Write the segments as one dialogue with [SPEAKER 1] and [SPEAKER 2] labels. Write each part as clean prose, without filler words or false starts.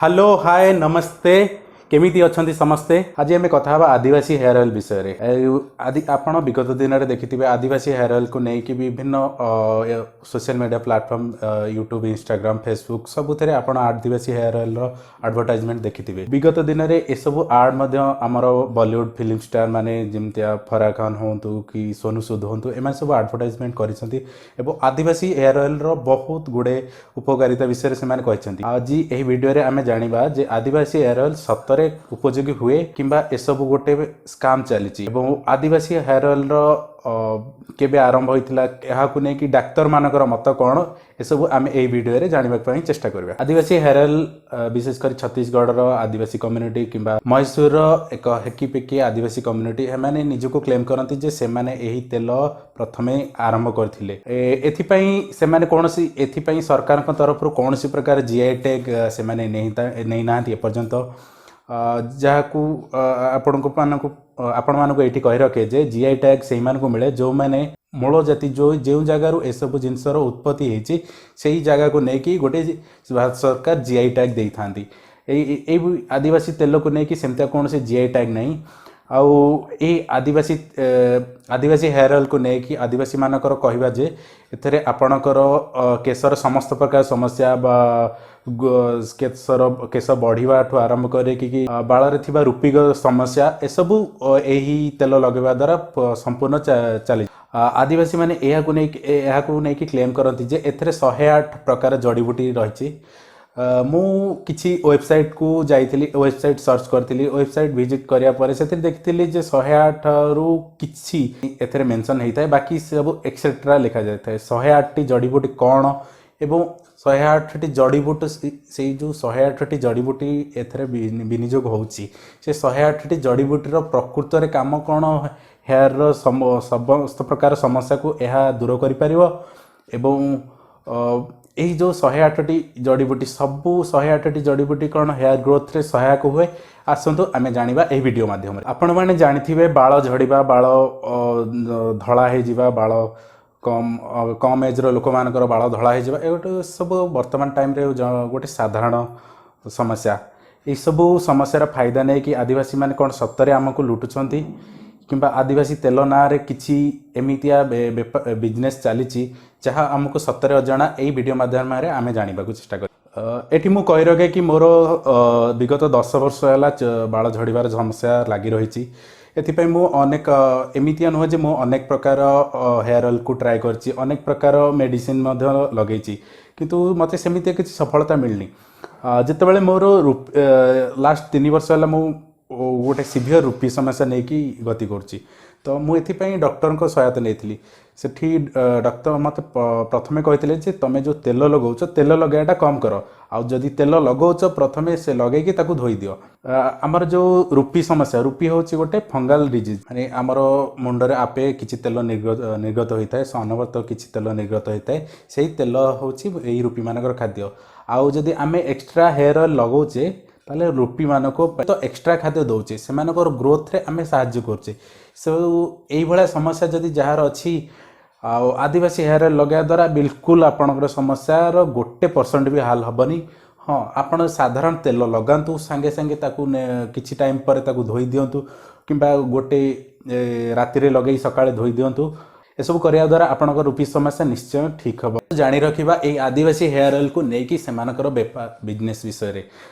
[SPEAKER 1] Hello, ହାଏ, ନମସ୍ତେ। କେମିତି ଅଛନ୍ତି ସମସ୍ତେ? ଆଜି ଆମେ କଥା ହେବା ଆଦିବାସୀ ହେୟାର ଅଏଲ୍ ବିଷୟରେ। ଆଦି ଆପଣ ବିଗତ ଦିନରେ ଦେଖିଥିବେ, ଆଦିବାସୀ ହେୟାର ଅଏଲ୍କୁ ନେଇକି ବିଭିନ୍ନ social media platform, YouTube, Instagram, Facebook, ସବୁଥିରେ ଆପଣ ଆଦିବାସୀ ହେୟାର ଅଏଲ୍ର ଆଡ଼ଭର୍ଟାଇଜମେଣ୍ଟ ଦେଖିଥିବେ। ବିଗତ ଦିନରେ ଏସବୁ ଆଡ଼୍ ମଧ୍ୟ ଆମର ବଲିଉଡ଼ ଫିଲ୍ମ ଷ୍ଟାର ମାନେ, ଯେମିତିଆ ଫରାହ ଖାନ ହୁଅନ୍ତୁ କି ସୋନୁ ସୁଦ ହୁଅନ୍ତୁ, ଏମାନେ ସବୁ ଆଡ଼ଭର୍ଟାଇଜମେଣ୍ଟ କରିଛନ୍ତି ଏବଂ ଆଦିବାସୀ ହେୟାର ଅଏଲ୍ର ବହୁତ ଗୁଡ଼େ ଉପକାରିତା ବିଷୟରେ ସେମାନେ କହିଛନ୍ତି। ଆଜି ଏହି ଭିଡ଼ିଓରେ ଆମେ ଜାଣିବା ଯେ ଆଦିବାସୀ ହେୟାର ଅଏଲ୍ ସତରେ ଉପଯୋଗୀ ହୁଏ କିମ୍ବା ଏସବୁ ଗୋଟେ ସ୍କାମ୍ ଚାଲିଛି ଏବଂ ଆଦିବାସୀ ହେୟାର ଅଏଲ୍ର କେବେ ଆରମ୍ଭ ହୋଇଥିଲା, ଏହାକୁ ନେଇକି ଡାକ୍ତରମାନଙ୍କର ମତ କ'ଣ, ଏସବୁ ଆମେ ଏହି ଭିଡ଼ିଓରେ ଜାଣିବା ପାଇଁ ଚେଷ୍ଟା କରିବା। ଆଦିବାସୀ ହେୟାର ଅଏଲ୍ ବିଶେଷ କରି ଛତିଶଗଡ଼ର ଆଦିବାସୀ କମ୍ୟୁନିଟି କିମ୍ବା ମହୀଶୂରର ଏକ ହେକିପେକି ଆଦିବାସୀ କମ୍ୟୁନିଟି, ଏମାନେ ନିଜକୁ କ୍ଲେମ୍ କରନ୍ତି ଯେ ସେମାନେ ଏହି ତେଲ ପ୍ରଥମେ ଆରମ୍ଭ କରିଥିଲେ। ଏଥିପାଇଁ ସେମାନେ କୌଣସି ଏଥିପାଇଁ ସରକାରଙ୍କ ତରଫରୁ କୌଣସି ପ୍ରକାର ଜିଆଇ ଟ୍ୟାଗ୍ ସେମାନେ ନେଇନାହାନ୍ତି ଏପର୍ଯ୍ୟନ୍ତ। ଯାହାକୁ ଆପଣମାନଙ୍କୁ ଏଇଠି କହି ରଖେ ଯେ ଜିଆଇ ଟ୍ୟାଗ୍ ସେଇମାନଙ୍କୁ ମିଳେ, ଯେଉଁମାନେ ମୂଳ ଜାତି, ଯେଉଁ ଜାଗାରୁ ଏସବୁ ଜିନିଷର ଉତ୍ପତ୍ତି ହେଇଛି, ସେଇ ଜାଗାକୁ ନେଇକି ଗୋଟେ ଭାରତ ସରକାର ଜିଆଇ ଟ୍ୟାଗ୍ ଦେଇଥାନ୍ତି। ଏଇ ଆଦିବାସୀ ତେଲକୁ ନେଇକି ସେମିତିଆ କୌଣସି ଜିଆଇ ଟ୍ୟାଗ୍ ନାହିଁ। ଆଉ ଏଇ ଆଦିବାସୀ ହେୟାର ଅଏଲ୍କୁ ନେଇକି ଆଦିବାସୀମାନଙ୍କର କହିବା ଯେ ଏଥିରେ ଆପଣଙ୍କର କେଶର ସମସ୍ତ ପ୍ରକାର ସମସ୍ୟା ବା କେଶ ବଢ଼ିବାଠୁ ଆରମ୍ଭ କରିକି କି ବାଳରେ ଥିବା ରୁପିଗ ସମସ୍ୟା, ଏସବୁ ଏହି ତେଲ ଲଗାଇବା ଦ୍ୱାରା ସମ୍ପୂର୍ଣ୍ଣ ଚାଲି। ଆଦିବାସୀମାନେ ଏହାକୁ ନେଇକି କ୍ଲେମ୍ କରନ୍ତି ଯେ ଏଥିରେ 108 ପ୍ରକାର ଜଡ଼ିବୁଟି ରହିଛି। ମୁଁ କିଛି ୱେବସାଇଟ୍କୁ ଯାଇଥିଲି, ୱେବସାଇଟ୍ ସର୍ଚ୍ଚ କରିଥିଲି। ୱେବସାଇଟ୍ ଭିଜିଟ୍ କରିବା ପରେ ସେଥିରେ ଦେଖିଥିଲି ଯେ 108ରୁ କିଛି ଏଥିରେ ମେନସନ୍ ହେଇଥାଏ, ବାକି ସବୁ ଏକ୍ସେଟ୍ରା ଲେଖାଯାଇଥାଏ। 108ଟି ଜଡ଼ିବୁଟି କ'ଣ ଏବଂ 108ଟି ଜଡ଼ିବୁଟି, ସେଇ ଯେଉଁ 108ଟି ଜଡ଼ିବୁଟି ଏଥିରେ ବିନିଯୋଗ ହେଉଛି, ସେ 108ଟି ଜଡ଼ିବୁଟିର ପ୍ରକୃତରେ କାମ କ'ଣ? ହେୟାରର ସମସ୍ତ ପ୍ରକାର ସମସ୍ୟାକୁ ଏହା ଦୂର କରିପାରିବ ଏବଂ ଏହି ଯେଉଁ 108ଟି ଜଡ଼ିବୁଟି, ସବୁ 108ଟି ଜଡ଼ିବୁଟି କ'ଣ ହେୟାର ଗ୍ରୋଥରେ ସହାୟକ ହୁଏ? ଆସନ୍ତୁ ଆମେ ଜାଣିବା ଏହି ଭିଡ଼ିଓ ମାଧ୍ୟମରେ। ଆପଣମାନେ ଜାଣିଥିବେ, ବାଳ ଝଡ଼ିବା, ବାଳ ଧଳା ହେଇଯିବା, ବାଳ କମ୍ ଏଜ୍ର ଲୋକମାନଙ୍କର ବାଳ ଧଳା ହେଇଯିବା, ଏ ଗୋଟେ ସବୁ ବର୍ତ୍ତମାନ ଟାଇମ୍ରେ ଗୋଟେ ସାଧାରଣ ସମସ୍ୟା। ଏଇସବୁ ସମସ୍ୟାର ଫାଇଦା ନେଇକି ଆଦିବାସୀମାନେ କ'ଣ ସତରେ ଆମକୁ ଲୁଟୁଛନ୍ତି କିମ୍ବା ଆଦିବାସୀ ତେଲ ନାଁରେ କିଛି ଏମିତିଆ ବିଜନେସ୍ ଚାଲିଛି ଯାହା ଆମକୁ ସତରେ ଅଜଣା? ଏଇ ଭିଡ଼ିଓ ମାଧ୍ୟମରେ ଆମେ ଜାଣିବାକୁ ଚେଷ୍ଟା କରିବା। ଏଠି ମୁଁ କହି ରଖେ କି ମୋର ବିଗତ 10 ବର୍ଷ ହେଲା ବାଳ ଝଡ଼ିବାର ସମସ୍ୟା ଲାଗି ରହିଛି। ଏଥିପାଇଁ ମୁଁ ଅନେକ, ଏମିତିଆ ନୁହେଁ ଯେ ମୁଁ ଅନେକ ପ୍ରକାର ହେୟାର ଅଏଲ୍କୁ ଟ୍ରାଏ କରିଛି, ଅନେକ ପ୍ରକାର ମେଡ଼ିସିନ ମଧ୍ୟ ଲଗେଇଛି, କିନ୍ତୁ ମୋତେ ସେମିତିଆ କିଛି ସଫଳତା ମିଳିନି। ଯେତେବେଳେ ମୋର ଲାଷ୍ଟ 3 ବର୍ଷ ହେଲା ମୁଁ ଗୋଟେ ସିଭିୟର ରୁପି ସମସ୍ୟା ନେଇକି ଗତି କରୁଛି, ତ ମୁଁ ଏଥିପାଇଁ ଡକ୍ଟରଙ୍କ ସହାୟତା ନେଇଥିଲି। ସେଠି ଡକ୍ଟର ମୋତେ ପ୍ରଥମେ କହିଥିଲେ ଯେ ତମେ ଯେଉଁ ତେଲ ଲଗାଉଛ, ତେଲ ଲଗାଇବାଟା କମ୍ କର, ଆଉ ଯଦି ତେଲ ଲଗାଉଛ, ପ୍ରଥମେ ସେ ଲଗେଇକି ତାକୁ ଧୋଇ ଦିଅ। ଆମର ଯେଉଁ ରୁପି ସମସ୍ୟା, ରୁପି ହେଉଛି ଗୋଟେ ଫଙ୍ଗାଲ ଡିଜିଜ୍, ମାନେ ଆମର ମୁଣ୍ଡରେ ଆପେ କିଛି ତେଲ ନିର୍ଗତ ହୋଇଥାଏ, ଅନବରତ କିଛି ତେଲ ନିର୍ଗତ ହୋଇଥାଏ। ସେଇ ତେଲ ହେଉଛି ଏଇ ରୁପିମାନଙ୍କର ଖାଦ୍ୟ। ଆଉ ଯଦି ଆମେ ଏକ୍ସଟ୍ରା ହେୟାର ଅଏଲ୍ ଲଗାଉଛେ, ତାହେଲେ ରୁପିମାନଙ୍କୁ ତ ଏକ୍ସଟ୍ରା ଖାଦ୍ୟ ଦେଉଛେ, ସେମାନଙ୍କର ଗ୍ରୋଥରେ ଆମେ ସାହାଯ୍ୟ କରୁଛେ। ସୋ ଏଇଭଳିଆ ସମସ୍ୟା ଯଦି ଯାହାର ଅଛି, ଆଉ ଆଦିବାସୀ ହେୟାର ଅଏଲ୍ ଲଗାଇବା ଦ୍ୱାରା ବିଲକୁଲ ଆପଣଙ୍କର ସମସ୍ୟାର 1% ବି ହାଲ ହେବନି। ହଁ, ଆପଣ ସାଧାରଣ ତେଲ ଲଗାନ୍ତୁ, ସାଙ୍ଗେ ସାଙ୍ଗେ ତାକୁ କିଛି ଟାଇମ୍ ପରେ ତାକୁ ଧୋଇ ଦିଅନ୍ତୁ କିମ୍ବା ଗୋଟେ ରାତିରେ ଲଗେଇ ସକାଳେ ଧୋଇ ଦିଅନ୍ତୁ। ଏସବୁ କରିବା ଦ୍ୱାରା ଆପଣଙ୍କ ରୁପି ସମସ୍ୟା ନିଶ୍ଚୟ ଠିକ୍ ହେବ। ଜାଣି ରଖିବା ଏଇ ଆଦିବାସୀ ହେୟାର ଅଏଲ୍କୁ ନେଇକି ସେମାନଙ୍କର ବେପାର, ବିଜନେସ୍ ବିଷୟରେ।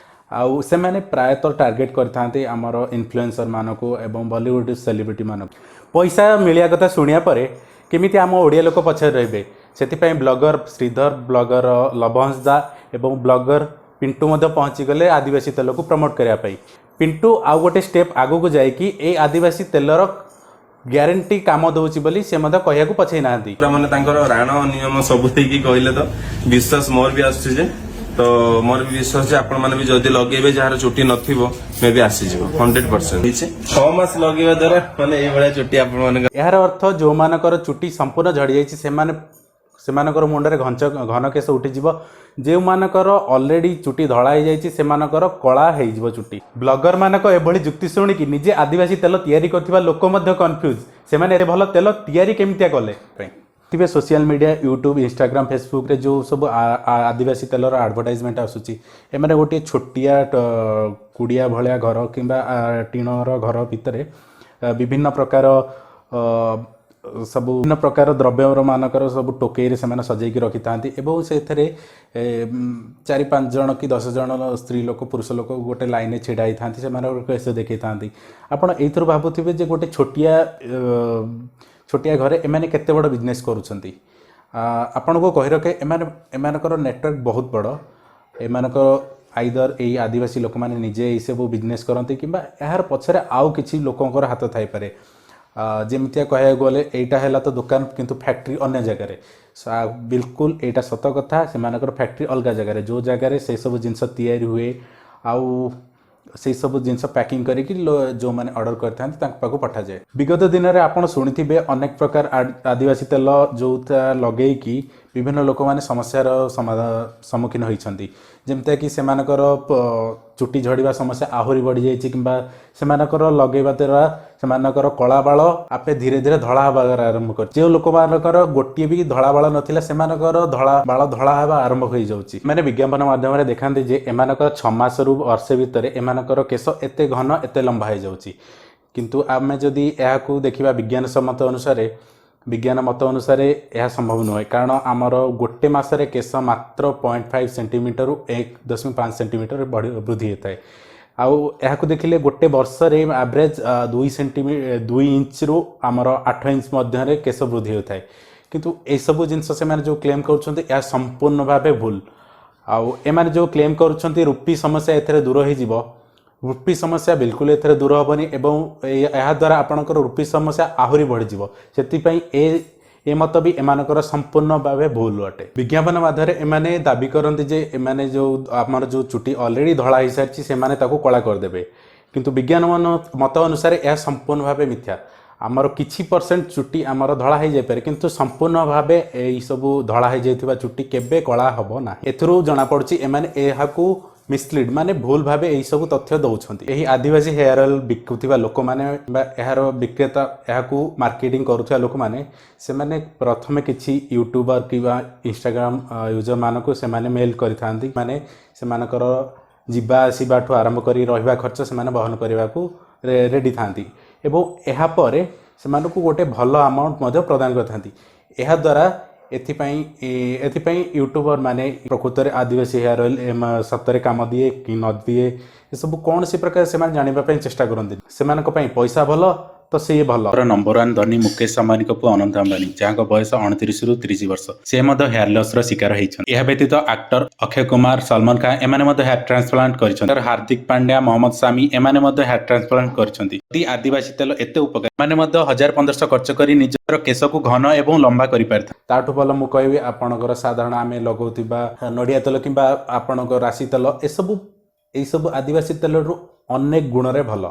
[SPEAKER 1] ଆଉ ସେମାନେ ପ୍ରାୟତଃ ଟାର୍ଗେଟ୍ କରିଥାନ୍ତି ଆମର ଇନଫ୍ଲୁଏନ୍ସର ମାନଙ୍କୁ ଏବଂ ବଲିଉଡ଼ ସେଲିବ୍ରିଟି ମାନଙ୍କୁ। ପଇସା ମିଳିବା କଥା ଶୁଣିବା ପରେ କେମିତି ଆମ ଓଡ଼ିଆ ଲୋକ ପଛରେ ରହିବେ? ସେଥିପାଇଁ ବ୍ଲଗର ଶ୍ରୀଧର, ବ୍ଲଗର ଲବହଂସ ଦା ଏବଂ ବ୍ଲଗର ପିଣ୍ଟୁ ମଧ୍ୟ ପହଞ୍ଚିଗଲେ ଆଦିବାସୀ ତେଲକୁ ପ୍ରମୋଟ୍ କରିବା ପାଇଁ। ପିଣ୍ଟୁ ଆଉ ଗୋଟେ ଷ୍ଟେପ୍ ଆଗକୁ ଯାଇକି ଏଇ ଆଦିବାସୀ ତେଲର ଗ୍ୟାରେଣ୍ଟି କାମ ଦେଉଛି ବୋଲି ସେ ମଧ୍ୟ କହିବାକୁ ପଛେଇ ନାହାନ୍ତି।
[SPEAKER 2] ପୁରା ମାନେ ତାଙ୍କର ରାଣ ନିୟମ ସବୁ ଦେଇକି କହିଲେ, ତ ବିଶ୍ୱାସ ମୋର ବି ଆସୁଛି ଯେ, ତ ମୋର ବି ବିଶ୍ୱାସ ଯେ ଆପଣ ମାନେ ବି ଯଦି ଲଗେଇବେ, ଯାହାର ଚୁଟି ନଥିବ, ମେ ବି ଆସିଯିବ 100%। ହେଇଛି 6 ମାସ ଲଗେଇବା ଦ୍ୱାରା ମାନେ ଏଇଭଳିଆ ଚୁଟି ଆପଣ ମାନଙ୍କ
[SPEAKER 1] ଏହାର ଅର୍ଥ ଯେଉଁମାନଙ୍କର ଚୁଟି ସମ୍ପୂର୍ଣ୍ଣ ଝଡ଼ିଯାଇଛି, ସେମାନଙ୍କର ମୁଣ୍ଡରେ ଘନ କେଶ ଉଠିଯିବ। ଯେଉଁମାନଙ୍କର ଅଲରେଡ଼ି ଚୁଟି ଧଳା ହେଇଯାଇଛି, ସେମାନଙ୍କର କଳା ହେଇଯିବ ଚୁଟି। ବ୍ଲଗରମାନଙ୍କ ଏଭଳି ଯୁକ୍ତି ଶୁଣିକି ନିଜେ ଆଦିବାସୀ ତେଲ ତିଆରି କରୁଥିବା ଲୋକ ମଧ୍ୟ କନଫ୍ୟୁଜ୍, ସେମାନେ ଏତେ ଭଲ ତେଲ ତିଆରି କେମିତିଆ କଲେ ପାଇଁ। ଥିବେ ସୋସିଆଲ ମିଡ଼ିଆ, ୟୁଟ୍ୟୁବ୍, ଇନଷ୍ଟାଗ୍ରାମ, ଫେସବୁକ୍ରେ ଯେଉଁ ସବୁ ଆଦିବାସୀ ତେଲର ଆଡ଼ଭର୍ଟାଇଜମେଣ୍ଟ ଆସୁଛି, ଏମାନେ ଗୋଟିଏ ଛୋଟିଆ କୁଡ଼ିଆ ଭଳିଆ ଘର କିମ୍ବା ଟିଣର ଘର ଭିତରେ ବିଭିନ୍ନ ପ୍ରକାର ସବୁ ବିଭିନ୍ନ ପ୍ରକାର ଦ୍ରବ୍ୟ ମାନଙ୍କର ସବୁ ଟୋକେଇରେ ସେମାନେ ସଜେଇକି ରଖିଥାନ୍ତି ଏବଂ ସେଥିରେ 4-5 ଜଣ କି 10 ଜଣ ସ୍ତ୍ରୀ ଲୋକ, ପୁରୁଷ ଲୋକ ଗୋଟେ ଲାଇନରେ ଛିଡ଼ା ହେଇଥାନ୍ତି, ସେମାନଙ୍କର କେଶ ଦେଖେଇଥାନ୍ତି। ଆପଣ ଏଇଥିରୁ ଭାବୁଥିବେ ଯେ ଗୋଟେ ଛୋଟିଆ ଘରେ ଏମାନେ କେତେ ବଡ଼ ବିଜନେସ୍ କରୁଛନ୍ତି। ଆପଣଙ୍କୁ କହି ରଖେ, ଏମାନଙ୍କର ନେଟୱାର୍କ ବହୁତ ବଡ଼। ଏମାନଙ୍କର ଆଇଦର ଏଇ ଆଦିବାସୀ ଲୋକମାନେ ନିଜେ ଏଇସବୁ ବିଜନେସ୍ କରନ୍ତି କିମ୍ବା ଏହାର ପଛରେ ଆଉ କିଛି ଲୋକଙ୍କର ହାତ ଥାଇପାରେ। ଯେମିତିଆ କହିବାକୁ ଗଲେ ଏଇଟା ହେଲା ତ ଦୋକାନ, କିନ୍ତୁ ଫ୍ୟାକ୍ଟ୍ରି ଅନ୍ୟ ଜାଗାରେ। ବିଲକୁଲ ଏଇଟା ସତ କଥା। ସେମାନଙ୍କର ଫ୍ୟାକ୍ଟ୍ରି ଅଲଗା ଜାଗାରେ, ଯେଉଁ ଜାଗାରେ ସେସବୁ ଜିନିଷ ତିଆରି ହୁଏ ଆଉ ସେଇ ସବୁ ଜିନିଷ ପ୍ୟାକିଂ କରିକି ଯେଉଁମାନେ ଅର୍ଡ଼ର କରିଥାନ୍ତି, ତାଙ୍କ ପାଖକୁ ପଠାଯାଏ। ବିଗତ ଦିନରେ ଆପଣ ଶୁଣିଥିବେ ଅନେକ ପ୍ରକାର ଆଦିବାସୀ ତେଲ ଯେଉଁଟା ଲଗେଇକି ବିଭିନ୍ନ ଲୋକମାନେ ସମସ୍ୟାର ସମ୍ମୁଖୀନ ହୋଇଛନ୍ତି। ଯେମିତିକି ସେମାନଙ୍କର ଚୁଟି ଝଡ଼ିବା ସମସ୍ୟା ଆହୁରି ବଢ଼ିଯାଇଛି କିମ୍ବା ସେମାନଙ୍କର ଲଗେଇବା ଦ୍ୱାରା ସେମାନଙ୍କର କଳା ବାଳ ଆପେ ଧୀରେ ଧୀରେ ଧଳା ହେବାର ଆରମ୍ଭ କରିଛି। ଯେଉଁ ଲୋକମାନଙ୍କର ଗୋଟିଏ ବି ଧଳା ବାଳ ନଥିଲା, ସେମାନଙ୍କର ଧଳା ବାଳ ଧଳା ହେବା ଆରମ୍ଭ ହୋଇଯାଉଛି। ମାନେ ବିଜ୍ଞାପନ ମାଧ୍ୟମରେ ଦେଖାନ୍ତି ଯେ ଏମାନଙ୍କର 6 ମାସରୁ ବର୍ଷେ ଭିତରେ ଏମାନଙ୍କର କେଶ ଏତେ ଘନ, ଏତେ ଲମ୍ବା ହେଇଯାଉଛି। କିନ୍ତୁ ଆମେ ଯଦି ଏହାକୁ ଦେଖିବା ବିଜ୍ଞାନ ସମ୍ମତ ଅନୁସାରେ, ବିଜ୍ଞାନ ମତ ଅନୁସାରେ ଏହା ସମ୍ଭବ ନୁହେଁ। କାରଣ ଆମର ଗୋଟେ ମାସରେ କେଶ ମାତ୍ର 0.5 ସେଣ୍ଟିମିଟରରୁ 1.5 ସେଣ୍ଟିମିଟର ବୃଦ୍ଧି ହୋଇଥାଏ। ଆଉ ଏହାକୁ ଦେଖିଲେ ଗୋଟେ ବର୍ଷରେ ଆଭରେଜ 2 ଇଞ୍ଚରୁ ଆମର 8 ଇଞ୍ଚ ମଧ୍ୟରେ କେଶ ବୃଦ୍ଧି ହୋଇଥାଏ। କିନ୍ତୁ ଏସବୁ ଜିନିଷ ସେମାନେ ଯେଉଁ କ୍ଲେମ୍ କରୁଛନ୍ତି, ଏହା ସମ୍ପୂର୍ଣ୍ଣ ଭାବେ ଭୁଲ। ଆଉ ଏମାନେ ଯେଉଁ କ୍ଲେମ୍ କରୁଛନ୍ତି ରୁପି ସମସ୍ୟା ଏଥିରେ ଦୂର ହେଇଯିବ, ରୁପି ସମସ୍ୟା ବିଲକୁଲ ଏଥିରେ ଦୂର ହେବନି ଏବଂ ଏହାଦ୍ୱାରା ଆପଣଙ୍କର ରୁପି ସମସ୍ୟା ଆହୁରି ବଢ଼ିଯିବ। ସେଥିପାଇଁ ଏ ମତ ବି ଏମାନଙ୍କର ସମ୍ପୂର୍ଣ୍ଣ ଭାବେ ଭୁଲ ଅଟେ। ବିଜ୍ଞାପନ ମାଧ୍ୟମରେ ଏମାନେ ଦାବି କରନ୍ତି ଯେ ଏମାନେ ଯେଉଁ ଆମର ଯେଉଁ ଚୁଟି ଅଲରେଡ଼ି ଧଳା ହେଇସାରିଛି, ସେମାନେ ତାକୁ କଳା କରିଦେବେ। କିନ୍ତୁ ବିଜ୍ଞାନ ମତ ଅନୁସାରେ ଏହା ସମ୍ପୂର୍ଣ୍ଣ ଭାବେ ମିଥ୍ୟା। ଆମର କିଛି ପରସେଣ୍ଟ ଚୁଟି ଆମର ଧଳା ହେଇଯାଇପାରେ, କିନ୍ତୁ ସମ୍ପୂର୍ଣ୍ଣ ଭାବେ ଏଇସବୁ ଧଳା ହେଇଯାଇଥିବା ଚୁଟି କେବେ କଳା ହେବ ନାହିଁ। ଏଥିରୁ ଜଣାପଡ଼ୁଛି ଏମାନେ ଏହାକୁ ମିସଲିଡ୍, ମାନେ ଭୁଲ ଭାବେ ଏହିସବୁ ତଥ୍ୟ ଦେଉଛନ୍ତି। ଏହି ଆଦିବାସୀ ହେୟାର ଅଏଲ୍ ବିକୁଥିବା ଲୋକମାନେ ବା ଏହାର ବିକ୍ରେତା, ଏହାକୁ ମାର୍କେଟିଂ କରୁଥିବା ଲୋକମାନେ, ସେମାନେ ପ୍ରଥମେ କିଛି ୟୁଟ୍ୟୁବର କିମ୍ବା ଇନଷ୍ଟାଗ୍ରାମ ୟୁଜରମାନଙ୍କୁ ସେମାନେ ମେଲ୍ କରିଥାନ୍ତି। ମାନେ ସେମାନଙ୍କର ଯିବା ଆସିବାଠୁ ଆରମ୍ଭ କରି ରହିବା ଖର୍ଚ୍ଚ ସେମାନେ ବହନ କରିବାକୁ ରେଡ଼ି ଥାନ୍ତି ଏବଂ ଏହାପରେ ସେମାନଙ୍କୁ ଗୋଟେ ଭଲ ଆମାଉଣ୍ଟ ମଧ୍ୟ ପ୍ରଦାନ କରିଥାନ୍ତି। ଏହାଦ୍ୱାରା ଏଥିପାଇଁ ୟୁଟ୍ୟୁବର ମାନେ ପ୍ରକୃତରେ ଆଦିବାସୀ ହେୟାର ଅଏଲ୍ ସତରେ କାମ ଦିଏ କି ନ ଦିଏ, ଏସବୁ କୌଣସି ପ୍ରକାର ସେମାନେ ଜାଣିବା ପାଇଁ ଚେଷ୍ଟା କରନ୍ତି। ସେମାନଙ୍କ ପାଇଁ ପଇସା ଭଲ ତ ସିଏ ଭଲ।
[SPEAKER 3] ନମ୍ବର ୱାନ୍ ଧନୀ ମୁକେଶ ଅମ୍ବାନୀଙ୍କ ପୁଅ ଅନନ୍ତ ଅମ୍ବାନୀ, ଯାହାଙ୍କ ବୟସ 29ରୁ 30 ବର୍ଷ, ସେ ମଧ୍ୟ ହେୟାର ଲସ୍ର ଶିକାର ହେଇଛନ୍ତି। ଏହା ବ୍ୟତୀତ ଆକ୍ଟର ଅକ୍ଷୟ କୁମାର, ସଲମାନ ଖାନ ଏମାନେ ମଧ୍ୟ ହେୟାର ଟ୍ରାନ୍ସପ୍ଲାଣ୍ଟ କରିଛନ୍ତି। ହାର୍ଦ୍ଦିକ ପାଣ୍ଡ୍ୟା, ମହମ୍ମଦ ସାମି ଏମାନେ ମଧ୍ୟ ହେୟାର ଟ୍ରାନ୍ସପ୍ଲାଣ୍ଟ କରିଛନ୍ତି। ଯଦି ଆଦିବାସୀ ତେଲ ଏତେ ଉପକାରୀ, ଏମାନେ ମଧ୍ୟ 1000-1500 ଖର୍ଚ୍ଚ କରି ନିଜର କେଶକୁ ଘନ ଏବଂ ଲମ୍ବା କରିପାରିଥାନ୍ତି।
[SPEAKER 1] ତାଠୁ ଭଲ ମୁଁ କହିବି ଆପଣଙ୍କର ସାଧାରଣ ଆମେ ଲଗାଉଥିବା ନଡ଼ିଆ ତେଲ କିମ୍ବା ଆପଣଙ୍କ ରାଶି ତେଲ, ଏସବୁ ଏଇସବୁ ଆଦିବାସୀ ତେଲରୁ ଅନେକ ଗୁଣରେ ଭଲ।